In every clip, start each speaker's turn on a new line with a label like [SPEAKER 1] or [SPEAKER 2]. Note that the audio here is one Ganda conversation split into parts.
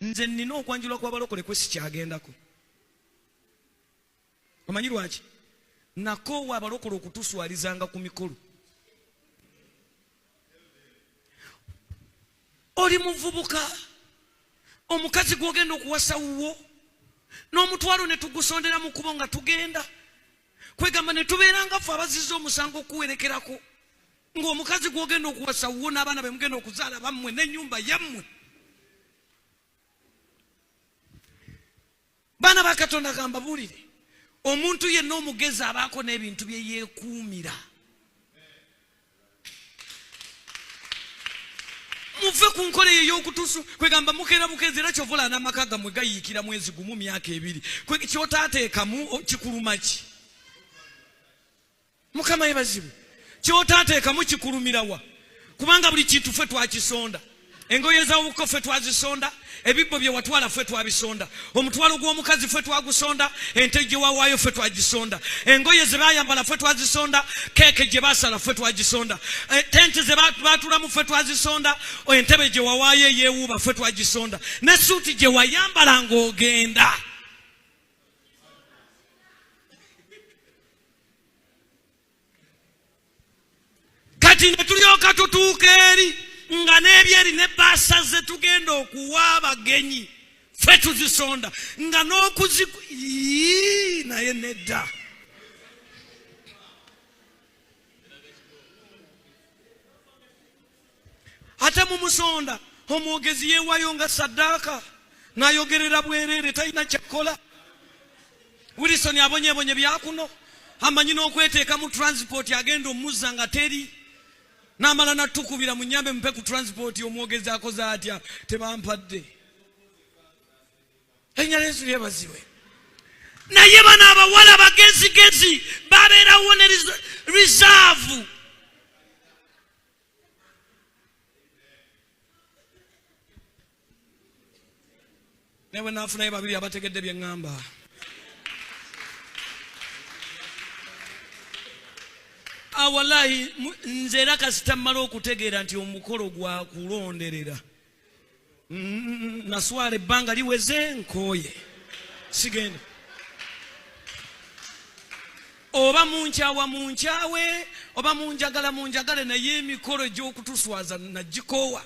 [SPEAKER 1] Nze nnina okwanjulwa kw'abalokole kwe sikyagendako. Omanyi lwaki? Nakoowa abalokole okutuswalizanga ku mikolo. Oli muvubuka, omukazi gw'ogenda okuwasa wuwo, n'omutwalo ne tugusondera mu kkubo nga tugenda. Kwegamba ne tubeera nga ffe abazizza omusango okukuwerekerako, ng'omukazi gw'ogenda okuwasa wuwo n'abaana be mugenda okuzaala bammwe n'ennyumba yammwe. Baana ba Katonda, kambabuulire, omuntu yenna omugezi abaako n'ebintu bye yeekuumira. Muve ku nkola eyo ey'okutusu, kwegamba mukeera bukeezi, era kyova olaba n'amaka gammwe gayiikira mwezi gumu myaka ebiri. Ky'otaateekamu kikuluma ki? Mukama yebazibwe. Ky'otaateekamu kikulumirawa? Kubanga buli kintu ffe twakisonda. Engoye za obuko ffe twazisonda, ebibbo bye watwala ffe twabisonda, omutwalo gw'omukazi ffe twagusonda, ente gye wawaayo ffe twagisonda, engoye ze baayambala ffe twazisonda, keeke gye baasala ffe twagisonda, tenti ze baatulamu ffe twazisonda, entebe gye wawaayo eyeewuuba ffe twagisonda, ne suuti gye wayambala ng'ogenda. Kati ne tulyoka tutuuka eri nga n'ebyeri ne bbaasa ze tugenda okuwa abagenyi ffe tuzisonda nga n'okuzi ii, naye nedda. Ate mumusonda omwogezi yeewayo nga saddaaka n'ayogerera bwereere, talina kyakola. Wilson abonyebonye byakuno, amanyi n'okweteeka mu transport agenda omuzza nga teri, n'amala natukubira munyambe mupe ku transport. Omwogezi akoze atya? Tebampadde. Erinnya lya Yesu lyebazibwe. Naye bano abawala bagezigezi babeerawo ne reserve. Naye bwe naafunayo babiri abategedde bye ŋŋamba. Walahi, nze era kasita mmala okutegeera nti omukolo gwa kulonderera. Naswala ebbanga liweze nkooye, sigenda. Oba munkyawa munkyawe, oba munjagala munjagale, naye emikolo egy'okutuswaza nagikoowa.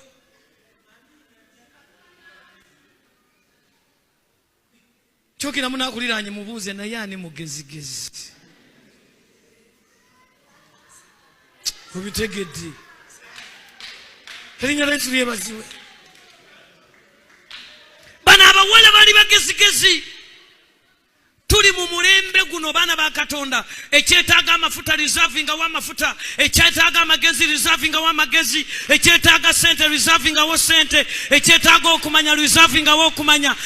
[SPEAKER 1] Kyokera munakuliranye mubuuze, naye ani mugezigezi? Obitegedde? Erinnya lya Yesu lyebaziwe. Bano abawala bali bagezigezi. Tuli mu mulembe guno, baana ba Katonda, ekyetaaga amafuta reservingawo amafuta, ekyetaaga amagezi reservingawo amagezi, ekyetaaga sente reservingawo sente, ekyetaaga okumanya reservingawo okumanya.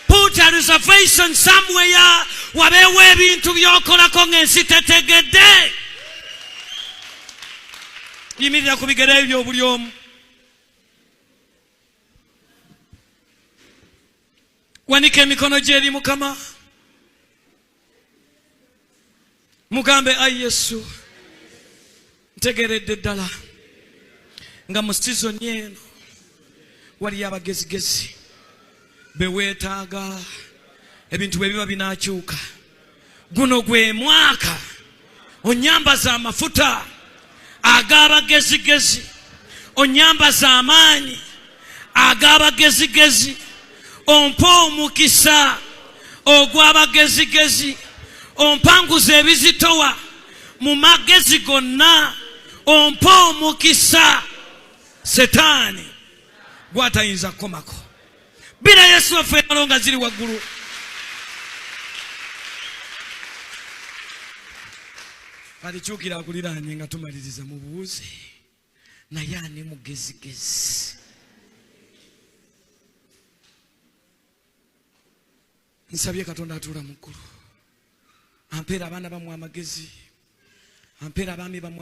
[SPEAKER 1] Put a reservation somewhere, wabeewo ebintu by'okolako ng'ensi tetegedde. Yimirira ku bigere byo buli omu. Wanika emikono gye eri Mukama, mugambe, ayi Yesu, ntegeredde ddala nga mu sizoni eno waliyo abagezigezi be weetaaga. Ebintu bwe biba binaakyuka, guno gwe mwaka onyambaza amafuta ag'abagezigezi, onyambaza amaanyi ag'abagezigezi, ompa omukisa ogw'abagezigezi, ompanguza ebizitowa mu magezi gonna, ompa omukisa setaani gw'atayinza kukomako. Bira Yesu waffe engalo nga ziri waggulu. Alikyukira akuliraanye nga tumaliriza mubuuze, naye ani mugezigezi? Nsabye Katonda atuula mu ggulu ampeera abaana bammwe amagezi, ampeera abaami bammwe.